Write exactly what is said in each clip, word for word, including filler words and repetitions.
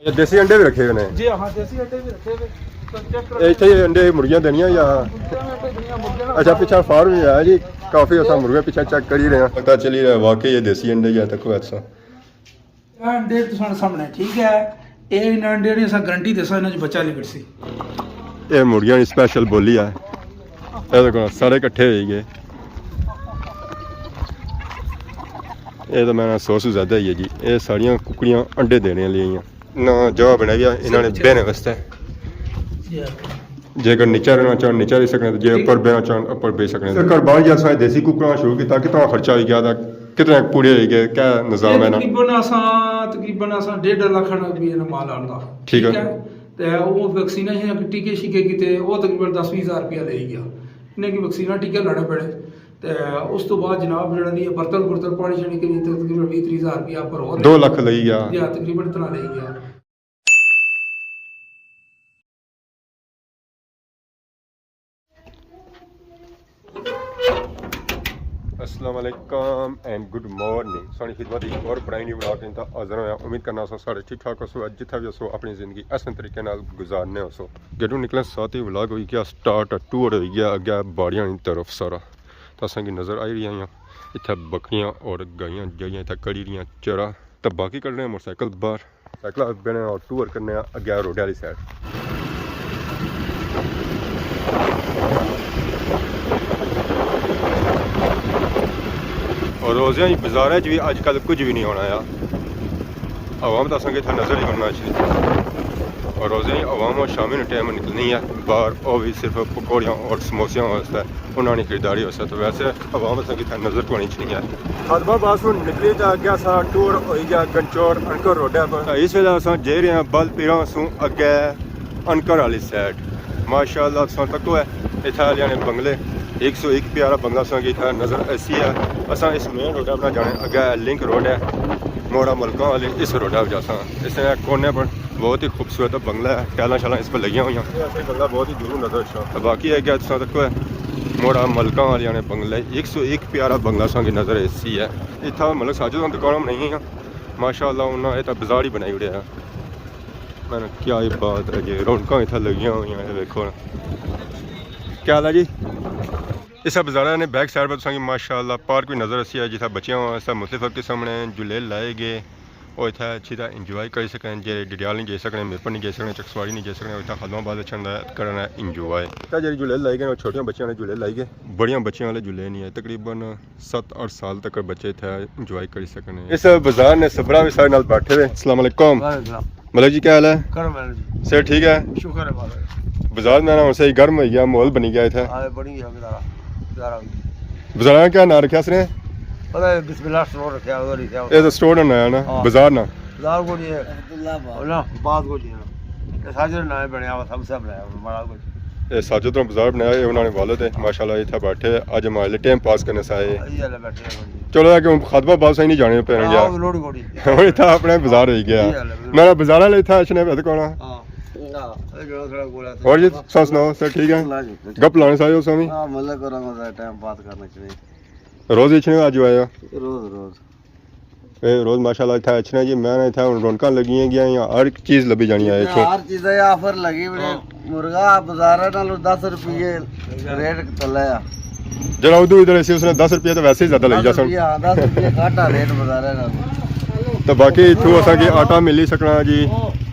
اچھا، دیسی انڈے بھی رکھے ہوئے نے؟ جی ہاں، دیسی انڈے بھی رکھے ہوئے۔ تو چیک کرو۔ اے اتھے ہی انڈے مرغیاں دینیاں یا؟ ہاں، مرغیاں انڈے دینیاں، مرغیاں نا اچھا، پچھا فارم ہی ہے جی، کافی اساں مرغے پچھا چیک کری رہے ہیں۔ پتہ چلی رہا ہے واقعی یہ دیسی انڈے یا تکو ایسا۔ اے انڈے تساں سامنے، ٹھیک ہے، اے انہاں انڈے نے اساں گارنٹی دیساں، انہاں چ بچہ نہیں کٹسی۔ اے مرغیاں نی اسپیشل بولی ہے۔ اے دیکھو نا، سارے کٹھے ہوئی گئے۔ اے تو میں نا سو سو زیادہ ہی ہے جی۔ اے ساریاں ککڑیاں انڈے دینے والی ہیں۔ نہ جگہ بنائی ہے انہاں نے بہنے واسطے۔ جی ہاں۔ جے اگر نیچے رہنا چاہن، نیچے رہ سکنے، جے اوپر بہنا چاہن، اوپر بہ سکنے۔ سر، کاروبار جیہا اساں دیسی ککڑاں شروع کیتا، کتنا خرچہ ہوئی گیا تھا، کتنے پورے ہوئی گئے، کیا نظام ہے نا؟ تقریباً اساں، تقریباً اساں ڈیڑھ لکھ روپے نا مال آندا۔ ٹھیک ہے۔ تے او ویکسینیشن ٹیکے شیکے کیتے، او تقریباً دس ویہہ ہزار روپیہ لے گیا۔ انہیں کی ویکسیناں ٹیکے لانے پڑے۔ تے اس تو بعد جناب جیہڑا نی برتن برتن پانی شانی کے لیے تقریباً ویہہ تریہہ ہزار روپیہ پر ہو دو لکھ لئی گیا۔ یا تقریباً اتنا لے گیا۔ السلام علیکم اینڈ گڈ مارننگ۔ ساڑی خدمت ایک اور برائے نیو ولاگ انتا حاضر ہویا۔ امید کرنا سو سارے ٹھیک ٹھاک ہوسو، جتھا بھی ہوسو اپنی زندگی احسن طریقے نال گزارنے ہوسو۔ گڈو نکلن ساتھ ہی ولاگ ہوئی گیا سٹارٹ، ٹور ہوئی گیا اگے باڑیاں نی طرف سارا۔ تو اساں کی نظر آئی رہی ہیں اتھا بکریاں اور گائیاں جیہڑیاں اتھا کڑی رہیاں چرا۔ تو باقی کڈنے موٹر سائیکل باہر۔ سائیکل بہنے اور ٹور کرنے آں اگے روڈ آلی سائیڈ۔ اور روزیاں ہی بازاراں چ بھی اج کل کچھ بھی نہیں ہونا آیا۔ عوام تو اساں کی اتھا نظر ہی کرنا چاہیے۔ اور روزیاں ہی عوام اور شامی نے ٹائم نکلنی ہے باہر، او بھی صرف پکوڑیاں اور سموسیاں واسطے۔ انہاں نی خریداری ہوسے، تو ویسے عوام اساں کی اتھا نظر کونی اچھنی ہے۔ خادم آباد سوں نکلی تے اگے اساں ٹور ہوئی گیا گنچور انکر روڈ پر۔ اس ویلے اساں جائی رہے ہیں بل پیراں سوں اگے انکر آلی سائیڈ۔ ماشاءاللہ تساں تکو ہے اتھا آلیاں نے بنگلے، ایک سو ایک پیارا بنگلہ اساں کی اتھا نظر ایسی ہے۔ اساں اس مین روڈ پر نہ جانے، اگے لنک روڈ ہے موڑا ملکاں والی، اس روڈ پر جاساں۔ اس نے کونے پر بہت ہی خوبصورت بنگلہ ہے، ٹائلاں شائلاں اس پر لگیاں ہوئی ہیں۔ یہ اصل بنگلہ بہت ہی دوروں نظر اچھا۔ باقی ہے کیا تساں تکو ہے موڑا ملکاں والیاں نے بنگلے، ایک سو ایک پیارا بنگلہ اساں کی نظر ایسی ہے۔ اتھا ملک ساجد ہوراں دکاناں بنائیاں ہیں، ماشاءاللہ انہاں اتھا بازار ہی بنائی اڑیا ہے۔ میں نے کیا ہی بات ہے جی، رونقاں اتھا لگیاں ہوئی ہیں، یہ دیکھو نا۔ کیا حال ہے جی؟ اس بازار نے بیک سائیڈ پر تساں کی ماشاءاللہ پارک بھی نظر اسی ہے، جتھا بچیاں واسطے مختلف قسم نے جھولے لائے گئے۔ او اتھا اچھی طرح انجوائے کری سکنے، جے ڈڈیال نہیں جائی سکنے، میرپور نہیں جائی سکنے، چکسواری نہیں جائی سکنے، اتھا خادم آباد اچھن دا کرنا انجوائے۔ اتھا جیہڑے جھولے لائے گئے، او چھوٹیاں بچیاں نے جھولے لائے گئے، بڑیاں بچیاں والے جھولے نہیں ہے۔ تقریباً ست اٹھ سال تک بچے اتھا انجوائے کری سکنے۔ اس بازار نے سبرا بھی سارے نال بیٹھے ہوئے۔ السلام علیکم۔ وعلیکم السلام۔ ملک جی، کیا حال ہے؟ کرم ہے جی۔ صحت ٹھیک ہے؟ شکر ہے مالک۔ بازار میں نا ہن صحیح گرم ہوئی گیا، ماحول بنی گیا اتھا۔ ہاں، بنی گیا بازار۔ بازار کیا نام رکھیا اس نے؟ پتہ ہے، بسم اللہ سٹور رکھیا، وہ لکھیا۔ یہ تو سٹور نا نام ہے نا، ہاں۔ بازار نا۔ بازار کو نہیں ہے۔ عبداللہ آباد۔ نا، آباد کو نہیں ہے۔ یہ ساجد نے نام بنایا ہوا، سب سے بنایا ہوا، بڑا کچھ۔ یہ ساجد نے بازار بنایا، یہ انہاں نے والد ہے، ماشاءاللہ اتھا بیٹھے، اج ہمارے لیے ٹائم پاس کرنے سے آئے۔ یہ اللہ بیٹھے ہیں۔ چلو، اے کہ خادم آباد سائیں نہیں جانے پے گیا۔ ہاں، لوڑ کوڑی۔ ہن اتھا اپنے بازار ہوئی گیا۔ یہ اللہ۔ میرا بازار والے اتھا اچھنے پے کون آ؟ ہاں۔ ہاں، یہ جو تھوڑا گولا تھا۔ اور جی، سب سناؤ، سب ٹھیک ہے؟ اللہ جی۔ گپ لانے سارے ہو سامی؟ ہاں، مزہ کرو، مزہ، ٹائم پاس کرنا چاہیے۔ روز اچھنے آج آیا؟ روز، روز۔ اے روز ماشاءاللہ اتھا اچھنا جی، میں نا اتھا ہن رونقاں لگیاں گیاں، ہر چیز لبھی جانی ہے اتھوں۔ ہر چیز ہے، آفر لگی ہوئی ہے۔ ہاں۔ مرغا بازار نالوں دس روپیے ریٹ تلے آ۔ جڑا ادھر ادھر سی، اس نے دس روپیے تو ویسے ہی زیادہ لگی جاسن۔ دس روپیے، ہاں، دس روپیے گھٹ آ ریٹ بازار نالوں۔ تو باقی اتھوں اساں کی آٹا ملی سکنا جی،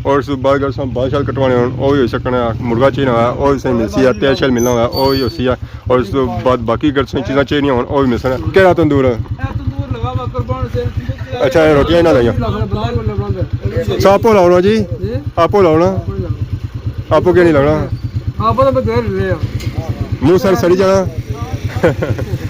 اور اس بعد اگر اساں بال شال کٹوانے ہون، او بھی ہوئی سکنا، مرغا چاہینا ہویا، او بھی صحیح ملسی ہے، تیل شیل ملنا ہویا، او بھی ہوسی ہے۔ اور اس تو بعد باقی اگر تساں چیزاں چاہیدیاں ہون، او وی ملسن۔ کیڑا تندور؟ اے تندور لگا ہوا قربان سے۔ اچھا، اے روٹیاں انہاں لائیاں۔ سا آپو لاؤ نا جی، جی؟ آپو لاؤ نا۔ آپو کیوں نہیں لگنا؟ آپو تو میں دیر رہے ہاں۔ منہ سر سڑی جانا۔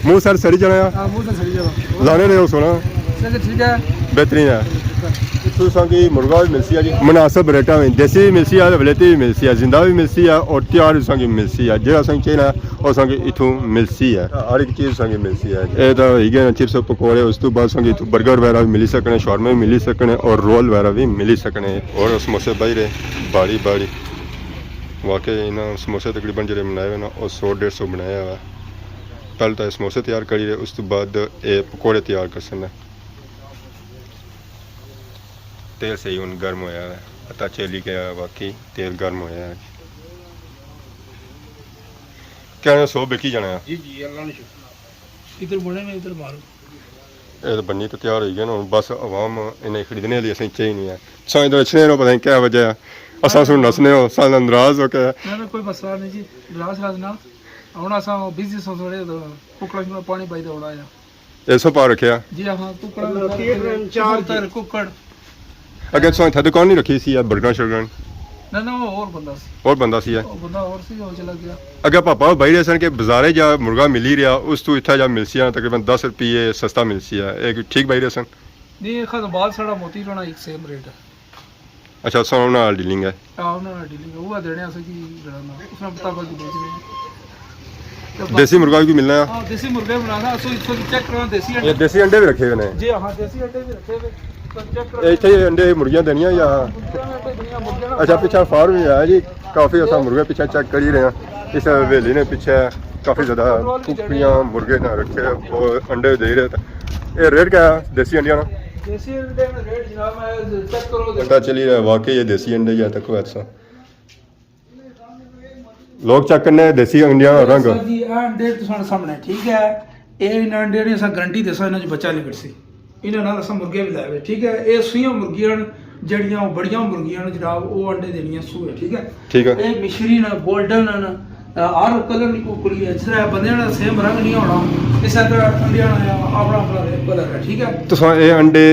منہ سر سڑی جانا۔ ہاں، منہ سر سڑی جانا۔ لانے رہے ہو سونا۔ اچھا، ٹھیک ہے۔ بہترین ہے۔ اتھوں تساں کی مرغا بھی ملسی ہے جی، مناسب ریٹاں وچ، دیسی بھی ملسی ہے، ولایتی بھی ملسی ہے، زندہ بھی ملسی ہے اور تیار بھی تساں کی ملسی ہے۔ جیڑا تساں کی چاہینا ہے، او تساں کی اتھوں ملسی ہے، ہر ایک چیز تساں کی ملسی ہے۔ اے تاں ہوئی گئے نا چپس، پکوڑے، اس تو بعد تساں کی اتھوں برگر وغیرہ بھی ملی سکنے، شاورما بھی ملی سکنے اور رول وغیرہ بھی ملی سکنے۔ اور سموسے بائی رہے، باڑی باڑی۔ واقعی انہاں سموسے تقریباً جیڑے بنائے ہوئے نا، او سو ڈیڑھ سو بنایا ہوا۔ پہلے تاں سموسے تیار کری رہے، اس تو بعد اے پکوڑے تیار کرسن۔ تیل صحیح ہن گرم ہویا ہے۔ پتہ چلی گیا، واقعی تیل گرم ہویا ہے۔ کہنا سو بکی جانا ہے۔ جی جی، اللہ نے شکر۔ ادھر بنے میں ادھر مارو۔ اے تے بنی تے تیار ہوئی گئے نا، ہن بس عوام انہیں خریدنے والی اسیں چاہی نہیں ہے۔ سائیں ادھر اچھنے رہو، پتہ نہیں کیا وجہ ہے۔ اساں سن نسنے ہو، سارے ناراض ہو کے۔ نہ نہ، کوئی مسئلہ نہیں جی، ناراض راض نہ۔ ہن اساں بزی سو تھوڑے، ککڑاں شکڑاں پانی پائی تے ہونا ہے۔ اے سو پار رکھیا؟ جی ہاں، ککڑاں، کبوتر، ککڑ۔ اگے تساں اتھا دکان نہیں رکھی سی یا برگراں شرگراں؟ نہ نہ، وہ اور بندہ سی۔ اور بندہ سی ہے؟ وہ بندہ اور سی، وہ چلا گیا۔ اگے پاپا بھائی رہے سن کہ بازارے جا مرغا ملی رہیا، اس تو اتھا جا ملسی ہے تقریباً دس روپیے سستا ملسی ہے، اے کوئی ٹھیک بھائی رہے سن؟ نہیں، خاص بال ساڑا موتی رہنا ایک سیم ریٹ ہے۔ اچھا، اساں انہاں نال ڈیلنگ ہے۔ ہاں، انہاں نال ڈیلنگ ہے، وہ دینے اساں کی جڑا نا، اس نے مطابق ہی بیچنے ہیں۔ دیسی مرغا بھی ملنا ہے؟ ہاں، دیسی مرغے بنانا، اسو اتھوں چیک کرنا دیسی انڈے۔ یہ دیسی انڈے بھی رکھے ہوئے نے؟ جی ہاں، دیسی انڈے بھی رکھے ہوئے۔ تو چیک کرنا۔ یہ اتھے انڈے مرغیاں دینیاں یا؟ ہاں، مرغیاں انڈے دینیاں، مرغیاں نا۔ اچھا، پیچھے فارم بھی ہے جی، کافی اساں مرغے پیچھے چیک کری رہے ہیں۔ اس حویلی نے پیچھے کافی زیادہ ککڑیاں، مرغے نہ رکھے، وہ انڈے دے رہے۔ اے ریٹ کیا ہے دیسی انڈیاں نا؟ دیسی انڈے نا ریٹ جناب، میں چیک کرو۔ پتہ چلی رہا ہے واقعی یہ دیسی انڈے یا تکو ایسا۔ لوگ چیک کرنے دیسی انڈیاں نا رنگ۔ سر جی، اے انڈے تساں سامنے، ٹھیک ہے؟ اے انہاں انڈے نے اساں گارنٹی دیساں، انہاں چ بچہ نکلسی۔ انہاں نال اساں مرغے وی لائے ہوئے، ٹھیک ہے؟ اے سوئیاں مرغیاں ہن، جیڑھیاں او بڑیاں مرغیاں ہن جناب، او انڈے دینیاں سوئے، ٹھیک ہے؟ ٹھیک ہے۔ اے مشری نا، گولڈن ہن، ہر کلر نی ککڑی ہے، جس طرح بندے نا سیم رنگ نہیں ہونا، اس طرح انڈیاں نا اپنا اپنا کلر ہے، ٹھیک ہے؟ تساں اے انڈے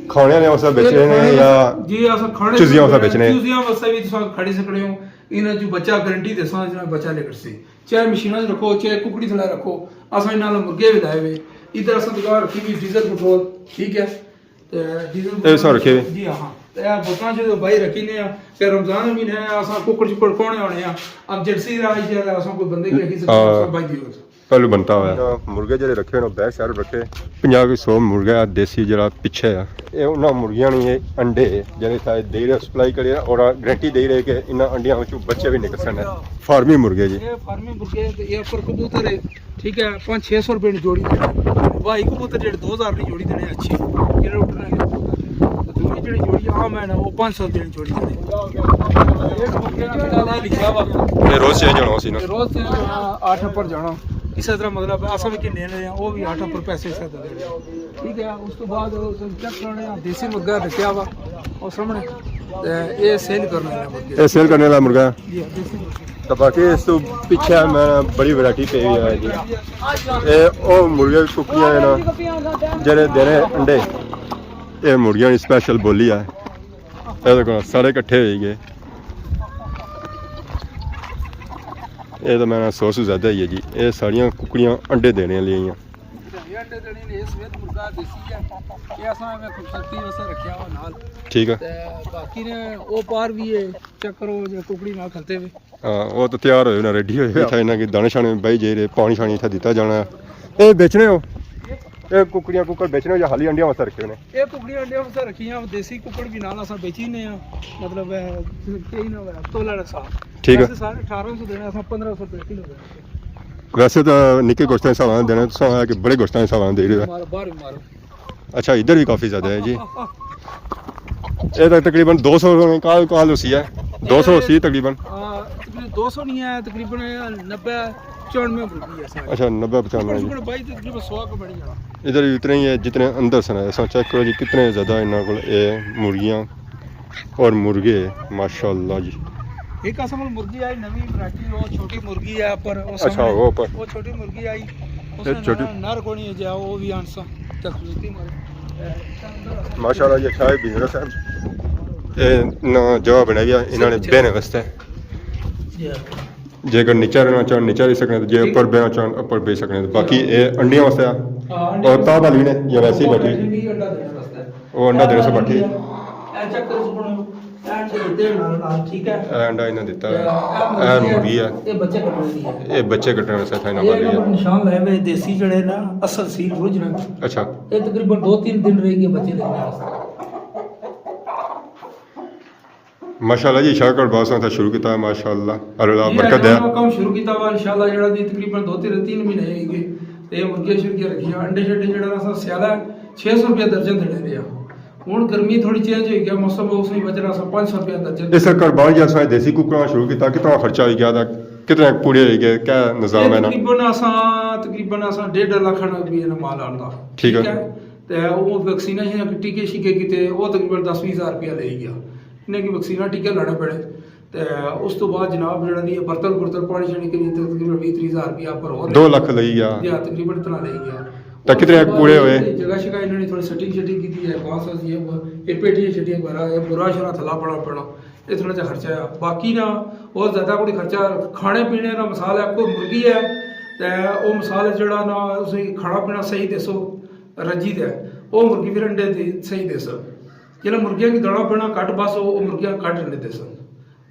کھانے آلے واسطے بیچنے نے یا جی، اساں کھانے چوزیاں واسطے بیچنے؟ چوزیاں واسطے وی تساں کھڑی سکنے ہو، انہاں جو بچہ گارنٹی دیساں، جناب بچہ لے کرسی۔ چاہے مشیناں چ رکھو، چاہے ککڑی تھلے رکھو، اساں انہاں نے مرغے وی لائے ہوئے۔ ادھر اساں دکان رکھی ہوئی ڈیزل پٹرول، ٹھیک ہے؟ تے ڈیزل اے سب رکھے ہوئے؟ جی ہاں۔ تے اے بوتلاں جو بھائی رکھی نے آ، تے رمضان مہینے آ، اساں ککڑ شکڑ کھونے ہونے آ۔ ایمرجنسی آئی جائے تے اساں کوئی بندے کی آکھی سکنے آں، ہاں۔ سب بھائی دیو۔ پہلو بنتا ہوا۔ مرغے جڑے رکھے ہوئے نے، بیک سائیڈ رکھے۔ پنجاہ کوئی سو مرغا ہے دیسی جڑا پچھے ہے۔ اے انہاں مرغیاں نی اے انڈے جڑے تھا دے رہے، سپلائی کرے اور گارنٹی دے رہے کہ انہاں انڈیاں وچوں بچے بھی نکل سکنے۔ فارمی مرغے جی۔ اے فارمی مرغے تے اے اپر کبوتر ہے، ٹھیک ہے، پانچ چھ سو روپے نی جوڑی دینے۔ بھائی کبوتر جڑے دو ہزار نی جوڑی دینے اچھی، جڑے اڈنے آلے کبوتر۔ تے دوئی جڑی جوڑی عام ہے نا، او پانچ سو روپے نی جوڑی دینے۔ اے کبوتر نا لکھیا ہوا۔ اے روز چینج ہونا سی نا؟ اے روز چینج ہونا، اٹھ اپر جانا۔ اس طرح مطلب اساں بھی گھنے نے، او بھی اٹھ اپر پیسے اس طرح دے رہے۔ ٹھیک ہے، اس تو بعد چیک کرنے آں، دیسی مرغا رکھیا ہوا او سامنے، تے اے سیل کرنے والا مرغا۔ اے سیل کرنے والا مرغا؟ جی ہاں، دیسی مرغا۔ تے باقی اس تو پچھے میں بڑی ورائٹی پئی ہوئی ہے جی۔ اے او مرغے ککڑیاں ہیں نا، جڑے دینے انڈے۔ اے مرغیاں نی سپیشل بولی ہے۔ اے دیکھو سارے کٹھے ہوئی گئے۔ اے تو میں سو سو زیادہ ہی ہے جی۔ اے ساریاں ککڑیاں انڈے دینے والیاں ہی ہیں۔ اے انڈے دینے نے، اے سفید مرغا دیسی ہے۔ اے اساں ایویں خوبصورتی واسطے رکھیا ہوا نال۔ ٹھیک ہے۔ تے باقی نے او پار بھی ہے، چیک کرو جے ککڑی نال کھلتے ہوئے۔ ہاں، او تو تیار ہوئے ہوئے نے، ریڈی ہوئے ہوئے۔ اتھا انہاں کی دانے شانے بائی جائی رہے، پانی شانی اتھا دتا جانا ہے۔ اے بیچنے ہو؟ اے ککڑیاں ککڑ بیچنے ہو یا حالی انڈیاں واسطے رکھے ہوئے نے؟ اے ککڑیاں انڈیاں واسطے رکھی ہیں، دیسی ککڑ بھی نال اساں بیچی نے آں۔ مطلب، اے، کئی نہ ہویا، تولا رکھا۔ ٹھیک ہے۔ ویسے سارے اٹھارہ سو دینے، اساں پندرہ سو روپے کلو دینے۔ ویسے تو نکے گوشتاں دے حساب نال دینے، تساں آیا کہ بڑے گوشتاں دے حساب نال دے رہے ہو۔ مارو، باہر مارو۔ اچھا، ادھر بھی کافی زیادہ ہے جی۔ اے تک تقریباً دو سو کال، کال ہوسی ہے۔ دو سو ہوسی تقریباً۔ ہاں، تقریباً دو سو نہیں ہے، تقریباً نبے پچانوے مرغی ہے ساری۔ اچھا، نبے پچانوے جی۔ شکر بھائی، تقریباً سو کو بڑی جانا۔ ادھر بھی اتنے ہی ہے جتنے اندر سن۔ ایسا چیک کرو جی، کتنے زیادہ انہاں کول اے مرغیاں اور مرغے، ماشاءاللہ جی۔ ایک اصل مرغی آئی نوی ورائٹی، وہ چھوٹی مرغی ہے، پر اس اچھا، نے وہ پر۔ وہ چھوٹی مرغی آئی، اس اے نے چھوٹی نر، نر کونی ہے جا، وہ بھی آنسا تخلیقی مر۔ ماشاءاللہ جی، اچھا ہے بزنس ہے۔ اے نہ جگہ بنائی ہے انہاں نے بہنے واسطے۔ جی ہاں۔ جے اگر نیچے رہنا چاہن، نیچے رہ سکنے، جے اوپر بہنا چاہن، اوپر بہ سکنے۔ باقی اے انڈیاں واسطے آ؟ ہاں، انڈیاں اور تاں والی نے یا ویسے ہی بیٹھی؟ انڈی انڈا دینے واسطے۔ او انڈا دینے سے بیٹھی۔ اے چیک کرو سکنے، اے انڈے دیتے نال نال، ٹھیک ہے؟ اے انڈا انہاں دیتا ہے۔ اے اے مرغی ہے۔ مرغی ہے۔ اے بچے کٹنے دی ہے۔ اے بچے کٹنے واسطے تھا انہاں اے والی ہے۔ نمبر نشان لائے ہوئے دیسی جڑے نا، اصل سی روج نا۔ اچھا۔ اے تقریباً دو تین دن رہ گئے بچے دینے واسطے۔ ماشاءاللہ جی، شاہ کٹ باس تھا شروع کیتا ہے، ماشاءاللہ، اللہ جی، برکت اے دے۔ کم شروع کیتا ہوا، انشاءاللہ جڑا جی تقریباً دو تین، تین مہینے ہی گئے۔ تے مرغیاں شرغیاں رکھیاں، انڈے شنڈے جڑا نا سا سیالہ چھ سو روپیہ درجن دینے رہیا۔ ہن گرمی تھوڑی چینج ہوئی گیا، موسم، اس نی وجہ نال اساں پنج سو روپیہ درجن اس طرح کاروبار جیہڑا اساں دیسی ککڑاں شروع کیتا، کتنا خرچہ ہوئی گیا تے کتنے پورے ہوئی گئے، کیا نظام ہے نا؟ تقریباً اساں، تقریباً اساں ڈیڑھ لکھ روپے نا مال آندا۔ ٹھیک ہے۔ تے او ویکسیناں شیاں، ٹیکے شیکے کیتے، او تقریباً دس ویہہ ہزار روپیہ لے گیا۔ انہیں کی ویکسیناں، ٹیکے لانے پڑے۔ تے اس تو بعد جناب جیہڑا نی، برتن برتن پانی شانی کری تے تقریباً ویہہ تریہہ ہزار روپیہ پر ہور دو لکھ لئی گیا۔ یا تقریباً اتنا لئی گیا۔ تے کتنے اس تو بعد پورے ہوئے؟ جگہ شگہ انہاں نے تھوڑی سیٹنگ شیٹنگ کیتی ہے، بانس واس یہ وہ، یہ پیٹیاں شیٹیاں وغیرہ، یہ برا شرا تھلا پڑا پڑا، یہ تھوڑا جہا خرچہ ہے۔ باقی نا، اور زیادہ کوئی خرچہ، کھانے پینے نا مسئلہ ہے، کوئی مرغی ہے، تے او مسئلہ جیہڑا نا، اسے کھانا پینا صحیح دیسو، رجی دے، او مرغی پھر انڈے دی صحیح دیسو۔ جلے مرغیاں کی دانا پینا گھٹ بس، او، او مرغیاں گھٹ انڈے دیسن۔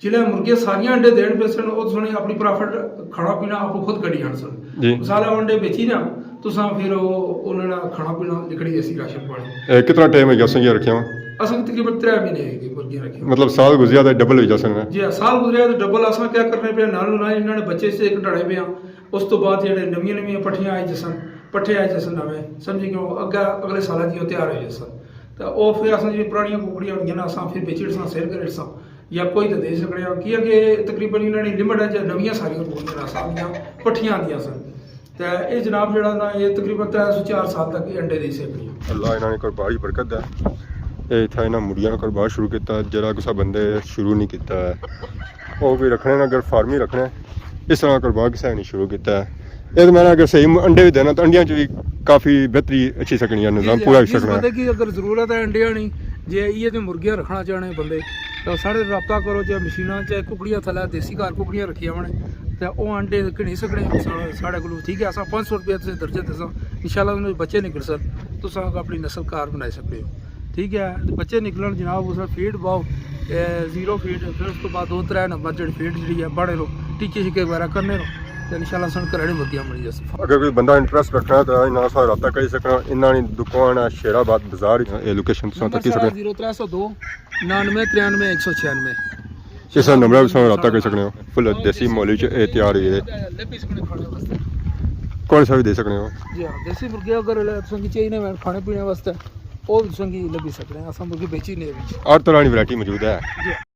جلے مرغیاں ساریاں انڈے دین پے سن، او تساں نے اپنی پرافٹ کھانا پینا آپ خود کڈی آن سن۔ جی۔ مثال ہے، او انڈے بیچی نا، تساں پھر او، انہاں نا کھانا پینا لکڑی ایسی راشن پانی۔ اے، کتنا ٹائم ہے گیا سنگیا رکھیا ہوا؟ اساں تقریباً ترے مہینے ہوئی گئے مرغیاں رکھیاں۔ مطلب سال گزریا تے ڈبل ہوئی جاسن نا؟ جی ہاں، سال گزریا تے ڈبل۔ اساں کیا کرنے پے، نال نال انہاں نے بچے سے ایک ڈھڑے پے آں۔ اس تو بعد جیہڑے نویاں نویاں پٹھیاں آئی جسن، پٹھے آئی جسن نویں، سمجھی کیوں اگے اگلے سالاں جی او تیار ہوئی جسن۔ تے او پھر اساں جی پرانیاں ککڑیاں ہونیاں نا، اساں پھر بیچی اڑساں، سیل کری اڑساں، یا کوئی تے دے سکنے آں، کیونکہ تقریباً انہاں نی لمٹ ہے، جے نویاں ساریاں ککڑیاں نا سال دیاں پٹھیاں آندیاں سن۔ تے اے جناب جیہڑا نا، اے تقریباً ترے سو چار سال تک اے انڈے دے سکنے آں۔ اللہ انہاں نے کاروبار ہی برکت ہے۔ اے اتھا انہاں مرغیاں نا کاروبار شروع کیتا، جیہڑا کسا بندے شروع نہیں کیتا ہے۔ او بھی رکھنے نا، اگر فارم ہی رکھنے، اس طرح کاروبار کسے نہیں شروع کیتا ہے۔ اے تو میں نے اگر صحیح انڈے بھی دینا تو انڈیاں چ بھی کافی بہتری اچھی سکنی ہے، جی، نظام جی، پورا ہاں، ہی جس سکنا ہے۔ بندے کی اگر ضرورت ہے انڈیاں نی، جے ایہہ تے مرغیاں رکھنا چاہنے بندے، تو ساڑے رابطہ کرو، چاہے مشیناں، چاہے ککڑیاں تھلے دیسی گھر ککڑیاں رکھیاں ہونے، تے او انڈے گھنی سکنے سا-، ساڑے کولوں، ٹھیک ہے، اساں پنج سو روپیہ تساں درجن دساں، انشاءاللہ انہاں دے بچے نکلسن، تساں اپنی نسل کار بنائی سکنے ہو۔ ٹھیک ہے، تے بچے نکلن جناب، اس فیڈ پاؤ، اے، زیرو فیڈ، پھر اس تو بعد دو ترے نمبر جیہڑی فیڈ جیہڑی ہے، بانے رہو، ٹیکے شیکے وغیرہ کرنے رہو، تے انشاءاللہ سن گھراں نی مرغیاں بنی جاسن۔ اگر کوئی بندہ انٹرسٹ رکھنا ہے تو انہاں نال رابطہ کری سکنا۔ انہاں نی دکان ہے شیر آباد بازار، اے لوکیشن تساں نمبر تکی سکنے۔ زیرو ترے سو دو، ننانوے تریانوے ایک سو چھیانوے۔ اس نمبر پر تساں رابطہ کری سکنے ہو۔ فل دیسی ماحول وچ اے تیار ہوئی ہے۔ لبی سکنے کھانے واسطے۔ کون سا بھی دے سکنے ہو؟ جی ہاں، دیسی مرغے اگر تساں کی چاہیے نے کھانے پینے واسطے، او بھی تساں کی لبی سکنے۔ اساں مرغے بیچی نے وچ۔ ہر طرح کی ورائٹی موجود ہے۔ جی ہاں۔